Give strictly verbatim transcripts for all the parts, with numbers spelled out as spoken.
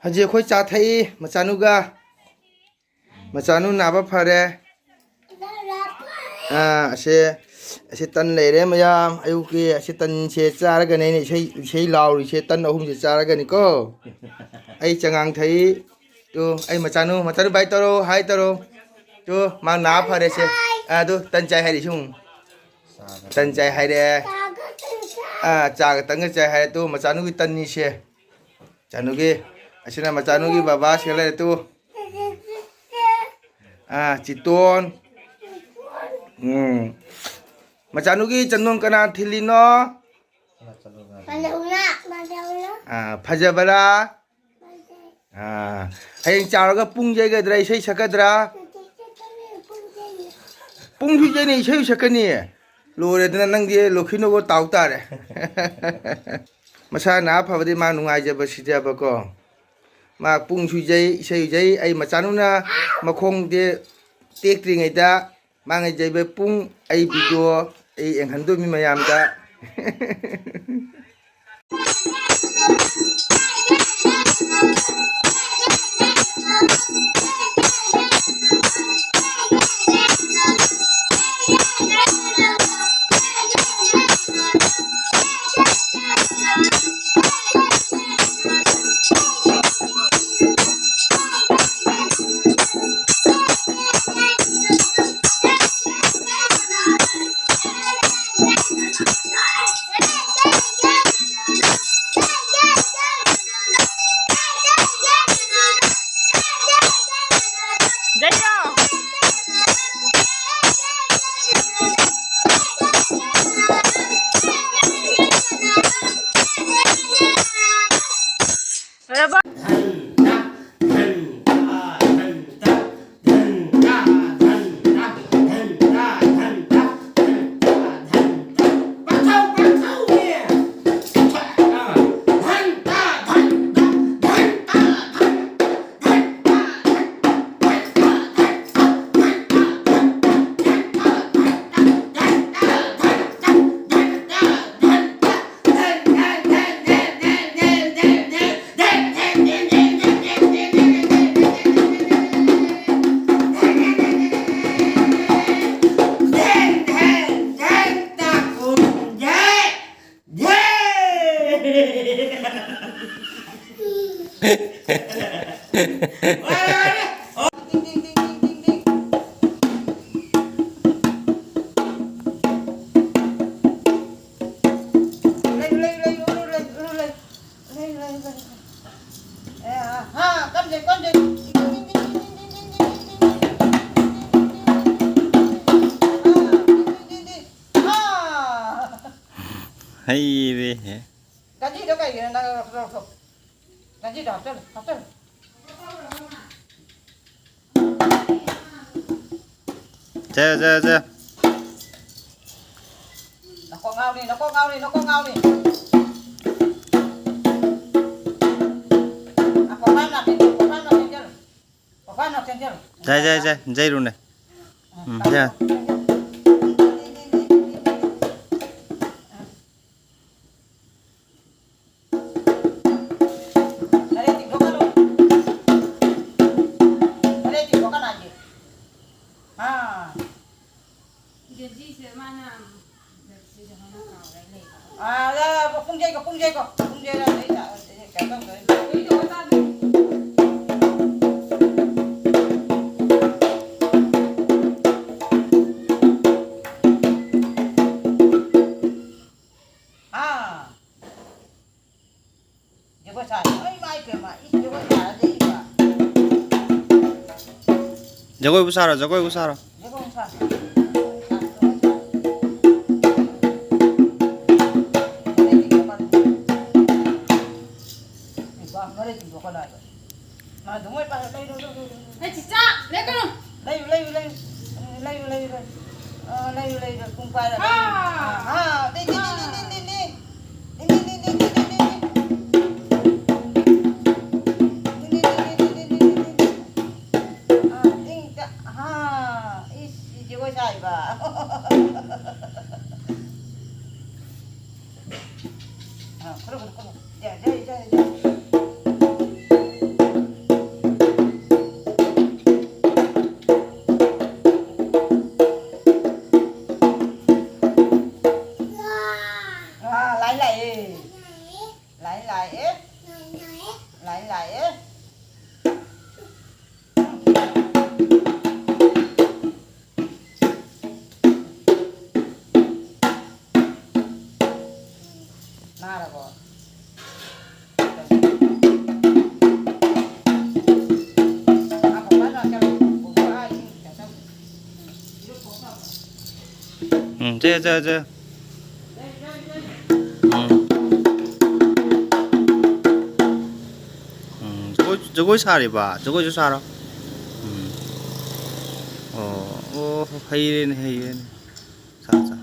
ꯍꯧꯖꯤꯛ ꯑꯩꯈꯣꯏ ꯆꯥ ꯊꯛꯏ, ꯃꯆꯥꯅꯨꯒ꯫ ꯃꯆꯥꯅꯨ ꯅꯥꯕ ꯐꯔꯦ꯫ ꯑꯥ, ꯑꯁꯦ, ꯑꯁꯦ ꯇꯟ ꯂꯩꯔꯦ ꯃꯌꯥꯝ꯫ ꯑꯌꯨꯛꯀꯤ ꯑꯁꯤ ꯇꯟꯁꯦ ꯆꯥꯔꯒꯅꯦ ꯑꯩꯅ ꯏꯁꯩ, ꯏꯁꯩ ꯂꯥꯎꯔꯤꯁꯦ꯫ ꯇꯟ ꯑꯍꯨꯝꯁꯦ ꯆꯥꯔꯒꯅꯤꯀꯣ꯫ ꯑꯩ ꯆꯉꯥꯡ ꯊꯛꯏ꯫ ꯇꯨ, ꯑꯩ ꯃꯆꯥꯅꯨ, ꯃꯆꯥꯅꯨ ꯕꯥꯏ ꯇꯧꯔꯣ, ꯍꯥꯏ ꯇꯧꯔꯣ꯫ ꯇꯨ, ꯃꯥ ꯅꯥ ꯐꯔꯦꯁꯦ꯫ ꯑꯥ, ꯑꯗꯨ ꯇꯟ ꯆꯥꯏ ꯍꯥꯏꯔꯤ ꯁꯨꯝ꯫ ꯇꯟ ꯆꯥꯏ ꯍꯥꯏꯔꯦ꯫ ꯑꯥ, ꯆꯥꯒ ꯇꯟꯒ ꯆꯥꯏ ꯍꯥꯏꯔꯦ꯫ ꯇꯨ, ꯃꯆꯥꯅꯨꯒꯤ ꯇꯟꯅꯤꯁꯦ꯫ ꯆꯥꯅꯨꯒꯤ꯫ ꯑꯁꯤꯅ ꯃꯆꯥꯅꯨꯒꯤ ꯕꯕꯥ ꯁꯤꯒ ꯂꯩꯔꯦ ꯇꯨ꯫ ꯑꯥ, ꯆꯤꯇꯣꯟ꯫ ꯎꯝ꯫ ꯃꯆꯥꯅꯨꯒꯤ ꯆꯟꯗꯣꯟ ꯀꯅꯥ ꯊꯤꯜꯂꯤꯅꯣ? ꯃꯗꯧꯅ, ꯃꯗꯧꯅ꯫ ꯑꯥ, ꯐꯖꯕꯔꯥ? ꯐꯖꯩ꯫ ꯑꯥ, ꯍꯌꯦꯡ ꯆꯥꯎꯔꯒ ꯄꯨꯡ ꯌꯩꯒꯗ꯭ꯔꯥ, ꯏꯁꯩ ꯁꯛꯀꯗ꯭ꯔꯥ? ꯃꯇꯤꯛ ꯆꯠꯀꯅꯤ, ꯄꯨꯡ ꯌꯩꯅꯤ꯫ ꯄꯨꯡꯁꯨ ꯌꯩꯅꯤ, ꯏꯁꯩꯁꯨ ꯁꯛꯀꯅꯤ꯫ ꯂꯣꯏꯔꯦꯗꯅ, ꯅꯪꯗꯤ ꯂꯣꯈꯤꯅꯣꯒꯣ ꯇꯥꯎ ꯇꯥꯔꯦ꯫ ꯃꯁꯥ ꯅꯥ ꯐꯕꯗꯤ ꯃꯥ ꯅꯨꯡꯉꯥꯏꯖꯕ ꯁꯤꯖꯕꯀꯣ꯫ ꯃꯥ ꯄꯨꯡꯁꯨ ꯌꯩ, ꯏꯁꯩꯁꯨ ꯌꯩ꯫ ꯑꯩ ꯃꯆꯥꯅꯨꯅ ꯃꯈꯣꯡꯗꯤ ꯇꯦꯛꯇ꯭ꯔꯤꯉꯩꯗ ꯃꯥꯡꯉꯩ ꯌꯩꯕ ꯄꯨꯡ ꯑꯩ ꯚꯤꯗꯤꯑꯣ ꯑꯩ ꯌꯦꯡꯍꯟꯗꯣꯏꯃꯤ ꯃꯌꯥꯝꯗ꯫ ꯍꯩꯔꯦꯍꯦ꯫ ꯀꯥꯖꯤꯗꯣ ꯀꯩꯒꯤꯅꯣ ꯅꯪ ꯂꯧꯊꯣꯛ-, ꯀꯥꯖꯤꯗꯣ ꯍꯥꯞꯆꯜꯂꯨ, ꯍꯥꯞꯆꯜꯂꯨ꯫ ꯁꯦ, ꯁꯦ, ꯁꯦ꯫ ꯅꯀꯣꯛ ꯉꯥꯎꯅꯤ, ꯅꯀꯣꯛ ꯉꯥꯎꯅꯤ, ꯅꯀꯣꯛ ꯉꯥꯎꯅꯤ꯫ ꯅꯀꯣꯛ ꯉꯥꯎꯅ ꯆꯦꯟꯖꯔꯨ, ꯅꯀꯣꯛ ꯉꯥꯎꯅ ꯆꯦꯟꯖꯔꯨ꯫ ꯅꯀꯣꯛ ꯉꯥꯎꯅ ꯆꯦꯟꯖꯔꯨ꯫ ꯌꯥꯏ, ꯌꯥꯏ, ꯌꯥꯏ, ꯌꯩꯔꯨꯅꯦ꯫ ꯎꯝ, ꯎꯝ, ꯌꯥꯏ꯫ ꯅꯔꯦ ꯆꯤꯡꯊꯣꯛꯀꯅꯨ꯫ ꯅꯔꯦ ꯆꯤꯡꯊꯣꯛꯀꯅꯨ ꯍꯥꯏꯒꯦ꯫ ꯑꯥ꯫ ꯀꯦꯖꯤꯁꯦ ꯃꯥꯅ ꯑꯥ, ꯌꯥ, ꯌꯥ, ꯄꯨꯡ ꯌꯩꯒꯣ, ꯄꯨꯡ ꯌꯩꯒꯣ, ꯄꯨꯡ ꯌꯩꯔ ꯑꯗꯩ ꯀꯩꯅꯣ ꯇꯧꯗꯣꯏꯅꯤ꯫ ꯑꯥ꯫ ꯖꯒꯣꯏ ꯁꯥ-, ꯑꯩ ꯏꯃꯥ ꯏꯄꯦꯝꯃ, ꯏꯁ, ꯖꯒꯣꯏ ꯁꯥꯔ ꯂꯩꯕ꯫ ꯖꯒꯣꯏꯕꯨ ꯁꯥꯔꯣ, ꯖꯒꯣꯏꯕꯨ ꯁꯥꯔꯣ꯫ ꯖꯒꯣꯏ ꯁꯥ-, ꯖꯒꯣꯏ ꯁꯥ-, ꯖꯒꯣꯏ ꯁꯥ-, ꯃꯔꯩ ꯆꯤꯡꯊꯣꯛꯀꯅꯨ ꯍꯥꯏꯕ꯫ ꯃꯥ ꯑꯗꯨꯝ ꯑꯣꯏ ꯄꯥꯏ-, ꯂꯩꯔꯣ, ꯂꯩꯔꯣ, ꯂꯩꯔꯣ꯫ ꯑꯩ ꯆꯤꯆꯥ, ꯂꯦꯞꯀꯅꯨ꯫ ꯂꯩꯌꯨ, ꯂꯩꯌꯨ, ꯂꯩꯌꯨ꯫ ꯂꯩꯌꯨ, ꯂꯩꯌꯨ, ꯂꯩꯌꯨ꯫ ꯑ, ꯂꯩꯌꯨ, ꯂꯩꯌꯨ, ꯂꯩꯌꯨ꯫ ꯄꯨꯡ ꯄꯥꯏꯔ ꯂꯩꯌꯨ꯫ ꯑꯥ꯫ ꯑꯥ, ꯗꯤꯡ, ꯗꯤꯡ, ꯗꯤꯡ, ꯗꯤꯡ, ꯗꯤꯡ, ꯗꯤꯡ꯫ ꯗꯤꯡ, ꯗꯤꯡ, ꯗꯤꯡ, ꯗꯤꯡ, ꯗꯤꯡ, ꯗꯤꯡ, ꯗꯤꯡ꯫ ꯗꯤꯡ, ꯗꯤꯡ, ꯗꯤꯡ, ꯗꯤꯡ, ꯗꯤꯡ, ꯗꯤꯡ, ꯗꯤꯡ꯫ ꯑꯥ, ꯗꯤꯡ, ꯗ-, ꯍꯥ꯫ ꯏꯁ, ꯁꯤ ꯖꯒꯣꯏ ꯁꯥꯏꯕ꯫ ꯑꯥ, ꯈꯔ, ꯈꯔ, ꯈꯔ꯫ ꯌꯥꯏ, ꯌꯥꯏ, ꯌꯥꯏ, ꯌꯥꯏ꯫ ꯑꯥ, ꯂꯥꯏ ꯂꯥꯛꯑꯦ꯫ ꯂꯥꯏ ꯂꯥꯛꯑꯦ꯫ ꯂꯥꯏ ꯂꯥꯛꯑꯦ꯫ ꯅꯥꯔꯕꯣ? ꯎꯝ, ꯆꯦ, ꯆꯦ, ꯆꯦ꯫ ꯖꯒꯣꯏ ꯁꯥꯔꯤꯕ? ꯖꯒꯣꯏꯁꯨ ꯁꯥꯔꯣ꯫ ꯎꯝ꯫ ꯑꯣ, ꯑꯣ, ꯍꯩꯔꯦꯅꯦ, ꯍꯩꯔꯦꯅꯦ꯫ ꯁꯥ, ꯁꯥ꯫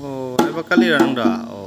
ꯑꯣ, ꯂꯥꯏꯕꯛ ꯀꯜꯂꯤꯔꯥ ꯅꯪꯗꯣ? ꯑꯣ꯫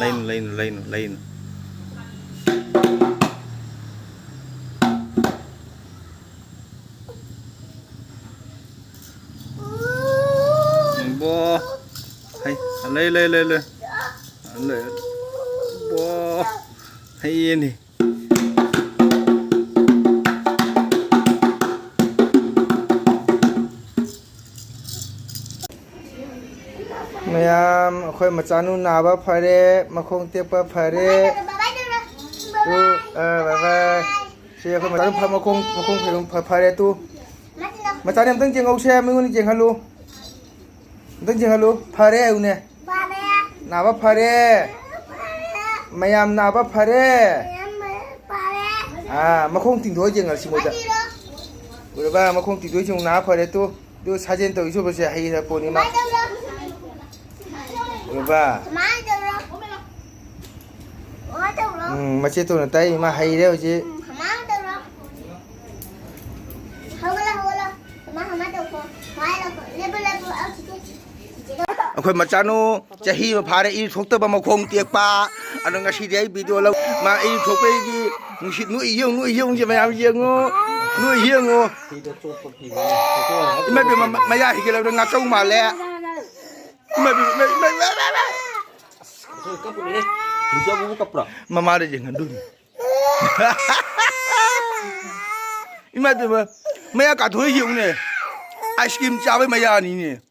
ꯂꯩꯅꯨ, ꯂꯩꯅꯨ, ꯂꯩꯅꯨ, ꯂꯩꯅꯨ꯫ ꯕꯣ꯫ ꯍꯩ, ꯂꯩ, ꯂꯩ, ꯂꯩ, ꯂꯩ꯫ ꯂꯩ꯫ ꯕꯣ꯫ ꯍꯩꯌꯦꯅꯦ꯫ ꯃꯌꯥꯝ, ꯑꯩꯈꯣꯏ ꯃꯆꯥꯅꯨ ꯅꯥꯕ ꯐꯔꯦ, ꯃꯈꯣꯡ ꯇꯦꯛꯄ ꯐꯔꯦ꯫ ꯇꯨ, ꯑ, bye bye꯫ ꯁꯤ ꯑꯩꯈꯣꯏ ꯃꯆꯥꯅꯨ ꯐ-, ꯃꯈꯣꯡ, ꯃꯈꯣꯡ ꯐ-, ꯐ-, ꯐꯔꯦ ꯇꯨ꯫ ꯃꯆꯥꯅꯤ ꯑꯝꯇꯪ ꯌꯦꯡꯍꯧꯁꯦ, ꯃꯤꯉꯣꯟꯗ ꯌꯦꯡꯍꯜꯂꯨ꯫ ꯑꯝꯇꯪ ꯌꯦꯡꯍꯜꯂꯨ꯫ ꯐꯔꯦ ꯍꯥꯏꯌꯨꯅꯦ꯫ ꯐꯔꯦ꯫ ꯅꯥꯕ ꯐꯔꯦ꯫ ꯐꯔꯦ꯫ ꯃꯌꯥꯝ ꯅꯥꯕ ꯐꯔꯦ꯫ ꯃꯌꯥꯝ ꯐꯔꯦ꯫ ꯑꯥ, ꯃꯈꯣꯡ ꯇꯤꯡꯊꯣꯛꯑ ꯌꯦꯡꯍꯜꯂꯁꯤ ꯃꯣꯏꯗ꯫ ꯐꯔꯦ꯫ ꯎꯔꯕ? ꯃꯈꯣꯡ ꯇꯤꯡꯊꯣꯛꯑ ꯌꯦꯡꯉꯨ, ꯅꯥꯕ ꯐꯔꯦ ꯇꯨ꯫ ꯑꯗꯨ ꯁꯥꯖꯦꯜ ꯇꯧꯔꯤꯁꯨꯕꯁꯦ ꯍꯩ ꯍꯩꯔ ꯄꯣꯠꯅꯤ ꯃꯥ꯫ ꯀꯃꯥꯏ ꯇꯧꯔꯣ? ꯎꯔꯕ? ꯀꯃꯥꯏ ꯇꯧꯔꯣ? ꯀꯃꯥꯏ ꯇꯧꯔꯣ? ꯎꯝ, ꯃꯆꯦ ꯇꯣꯟꯅ ꯇꯥꯛꯏ, ꯃꯥ ꯍꯩꯔꯦ ꯍꯧꯖꯤꯛ꯫ ꯎꯝ, ꯀꯃꯥꯏ ꯇꯧꯔꯣ? ꯍꯧꯒꯠꯂꯣ, ꯍꯧꯒꯠꯂꯣ꯫ ꯀꯃꯥꯏ, ꯀꯃꯥꯏ ꯇꯧꯔꯣ? ꯀꯃꯥꯏ ꯇꯧꯔꯣ? ꯑꯩꯈꯣꯏ ꯃꯆꯥꯅꯨ ꯆꯍꯤ ꯑꯃ ꯐꯥꯔꯦ, ꯏ ꯊꯣꯛꯇꯕ, ꯃꯈꯣꯡ ꯇꯦꯛꯄ꯫ ꯑꯗꯣ ꯉꯁꯤꯗꯤ ꯑꯩ ꯚꯤꯗꯤꯑꯣ ꯂꯧ, ꯃꯥ ꯏ ꯊꯣꯛꯄꯒꯤ ꯅꯨꯡꯁꯤꯠ, ꯅꯣꯏ ꯌꯦꯡꯉꯨ, ꯅꯣꯏ ꯌꯦꯡꯉꯨ, ꯃꯌꯥꯝ ꯌꯦꯡꯉꯨ, ꯅꯣꯏ ꯌꯦꯡꯉꯨ꯫ ꯏꯃꯥ ꯏꯕꯦꯝꯃ, ꯃꯌꯥ ꯍꯤꯒꯠꯂꯕꯗ ꯉꯥꯆꯧ ꯃꯥꯜꯂꯦ꯫ ꯏꯃꯥ ꯏꯕꯦꯝꯃ, ꯏꯃꯥ ꯏꯕꯦꯝꯃ, ꯏꯃꯥ ꯏꯕꯦꯝꯃ꯫ ꯀꯞꯄꯨꯅꯦ꯫ ꯃꯨꯁꯨ ꯑꯃꯨꯛ ꯀꯞꯄ꯭ꯔꯣ? ꯃꯃꯥꯗ ꯌꯦꯡꯍꯟꯗꯣꯏꯅꯤ꯫ ꯏꯃꯥ ꯏꯕꯦꯝꯃ, ꯃꯌꯥ ꯀꯥꯊꯣꯛꯏ ꯌꯦꯡꯉꯨꯅꯦ꯫ ꯑꯥꯏꯁ ꯀ꯭ꯔꯤꯝ ꯆꯥꯕꯩ ꯃꯌꯥꯅꯤꯅꯦ꯫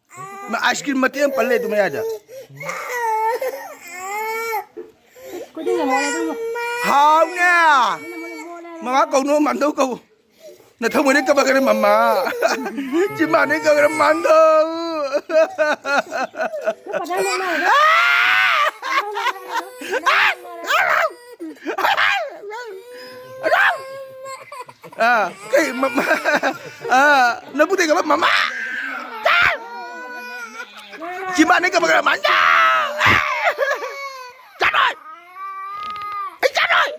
ꯃꯥ ꯑꯥꯏꯁ ꯀ꯭ꯔꯤꯝ ꯃꯇꯦꯛ ꯑꯃ ꯄꯜꯂꯦ ꯑꯗꯨ ꯃꯌꯥꯗ꯫ ꯍꯥꯎꯅꯦ꯫ ꯃꯃꯥ ꯀꯧꯅꯣ, ꯃꯥꯟꯗꯧ ꯀꯧ꯫ ꯅꯊꯧꯕꯅꯦ ꯀꯕꯒꯔ ꯃꯃꯥ꯫ ꯆꯤꯃꯥꯅꯦ ꯀꯕꯒꯔ ꯃꯥꯟꯗꯧ꯫ ꯑꯥ, ꯀꯩ ꯃꯃꯥ? ꯑꯥ, ꯅꯕꯨꯛꯇꯩ ꯀꯕ ꯃꯃꯥ꯫ ꯆꯤꯃꯥꯅꯦ ꯀꯕꯒꯔ ꯃꯥꯟꯗꯧ꯫ ꯆꯠꯂꯣꯏ꯫ ꯑꯩ ꯆꯠꯂꯣꯏ꯫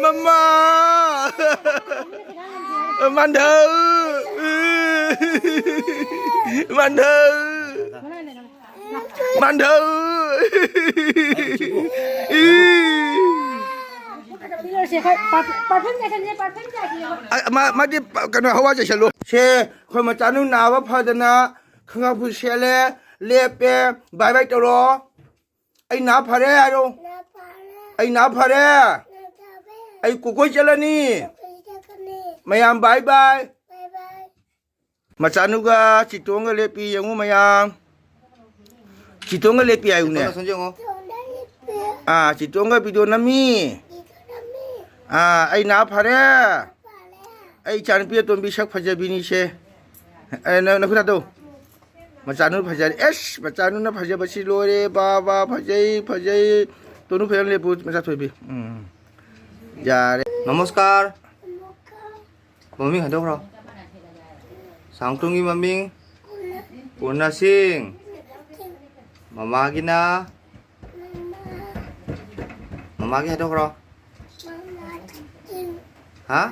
ꯃꯃꯥ! ꯃꯥꯟꯙꯧ! ꯃꯥꯟꯙꯧ! ꯃꯥꯟꯙꯧ! ꯃꯥ-, ꯃꯥꯗꯤ ꯀꯩꯅꯣ, ꯍꯋꯥ ꯆꯥꯏꯁꯜꯂꯨ꯫ ꯁꯦ, ꯑꯩꯈꯣꯏ ꯃꯆꯥꯅꯨ ꯅꯥꯕ ꯐꯗꯅ ꯈꯪꯉꯥꯎ ꯐꯨꯔꯤꯠ ꯁꯦꯠꯂꯦ, ꯂꯦꯞꯄꯦ, ꯕꯥꯏ ꯕꯥꯏ ꯇꯧꯔꯣ꯫ ꯑꯩ ꯅꯥ ꯐꯔꯦ ꯍꯥꯏꯔꯣ꯫ ꯅꯥ ꯐꯔꯦ꯫ ꯑꯩ ꯅꯥ ꯐꯔꯦ꯫ ꯅꯥ ꯐꯔꯦ꯫ ꯑꯩ ꯀꯣꯀꯣꯏ ꯆꯠꯂꯅꯤ꯫ ꯀꯣꯀꯣꯏ ꯆꯠꯀꯅꯤ꯫ ꯃꯌꯥꯝ ꯕꯥꯏ ꯕꯥꯏ꯫ ꯕꯥꯏ ꯕꯥꯏ꯫ ꯃꯆꯥꯅꯨꯒ ꯆꯤꯇꯣꯡꯒ ꯂꯦꯞꯄꯤ ꯌꯦꯡꯉꯨ ꯃꯌꯥꯝ꯫ ꯆꯤꯇꯣꯡꯒ ꯂꯦꯞꯄꯤ ꯍꯥꯏꯌꯨꯅꯦ꯫ ꯆꯤꯇꯣꯡꯗ ꯂꯦꯞꯄꯤ꯫ ꯑꯥ, ꯆꯤꯇꯣꯡꯒ ꯚꯤꯗꯤꯑꯣ ꯅꯝꯃꯤ꯫ ꯚꯤꯗꯤꯑꯣ ꯅꯝꯃꯤ꯫ ꯑꯥ, ꯑꯩ ꯅꯥ ꯐꯔꯦ꯫ ꯐꯔꯦ꯫ ꯑꯩ ꯏꯆꯥꯅꯨꯄꯤ ꯑꯇꯣꯝꯕꯤ ꯁꯛ ꯐꯖꯕꯤꯅꯤꯁꯦ꯫ ꯑꯦ, ꯅ-, ꯅꯈꯨꯠ ꯊꯥꯗꯧ꯫ ꯃꯆꯥꯅꯨ ꯐꯖꯔꯦ꯫ ꯑꯦꯁ, ꯃꯆꯥꯅꯨꯅ ꯐꯖꯕꯁꯤ ꯂꯣꯏꯔꯦ꯫ ꯕꯥ, ꯕꯥ, ꯐꯖꯩ, ꯐꯖꯩ꯫ ꯇꯣꯅꯨ ꯐꯖꯅ ꯂꯦꯞꯄꯨ, ꯃꯆꯥ ꯊꯣꯏꯕꯤ꯫ ꯎꯝ꯫ ꯌꯥꯔꯦ꯫ ꯅꯃꯁꯀꯥꯔ꯫ ꯃꯃꯤꯡ ꯍꯥꯏꯗꯣꯛꯈ꯭ꯔꯣ꯫ ꯁꯥꯡꯇꯣꯡꯒꯤ ꯃꯃꯤꯡ ꯄꯨꯔꯅꯁꯤꯡ꯫ ꯃꯃꯥꯒꯤꯅ? ꯃꯃꯥꯒꯤ ꯍꯥꯏꯗꯣꯛꯈ꯭ꯔꯣ꯫ ꯍꯥ?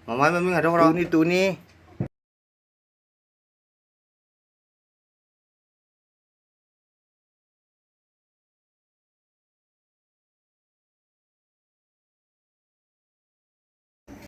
ꯃꯃꯥꯒꯤ ꯃꯃꯤꯡ ꯍꯥꯏꯗꯣꯛꯈ꯭ꯔꯣ꯫ ꯇꯨꯅꯤ, ꯇꯨꯅꯤ꯫